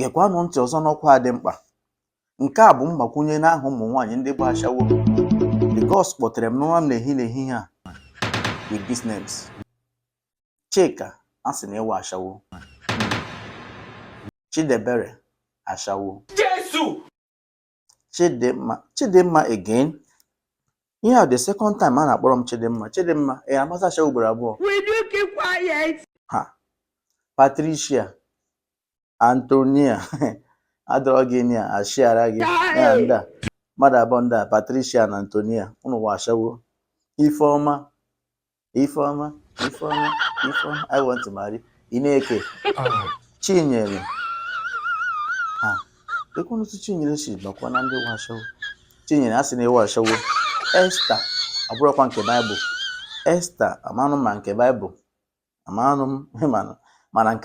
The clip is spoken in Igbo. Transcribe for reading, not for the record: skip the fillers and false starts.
Gekwanụ ntị ọzọ n'ọkwa a dị mkpa. Nke a bụ mgbakwunye n'aha ụmụ nwaanyị ndị bụ ashawo. The gods kpọtere m n'ụra m n'ehi n'ehihie a with these names. Chika, a sị na ị wụ ashawo. Chidebere, ashawo. Jesu! Chidimma, Chidimma again. Ihe a, the second time a na-akpọrọ m Chidimma. Chidimma, ị amasị ashawo ugboro abụọ. Will you keep quiet? Ha, Patricia, Antonia, adọrọ gị na ashiara gị ya. Ndị a, mmadụ abụọ ndị a, Patricia na Antonia, unu wụ ashawo. Ifeọma, Ifeọma, Ifeọma, Ifeọma, I want to marry. Ineke, Chinyere, ha ekwunutu Chinyere si bakwa na ndị wụ ashawo. Chinyere, a sị na ị wụ ashawo. Esther, ọ bụrụkwa nke Baịbụl Esther, amanụ ma nke Baịbụl, amanụ m mana mana nke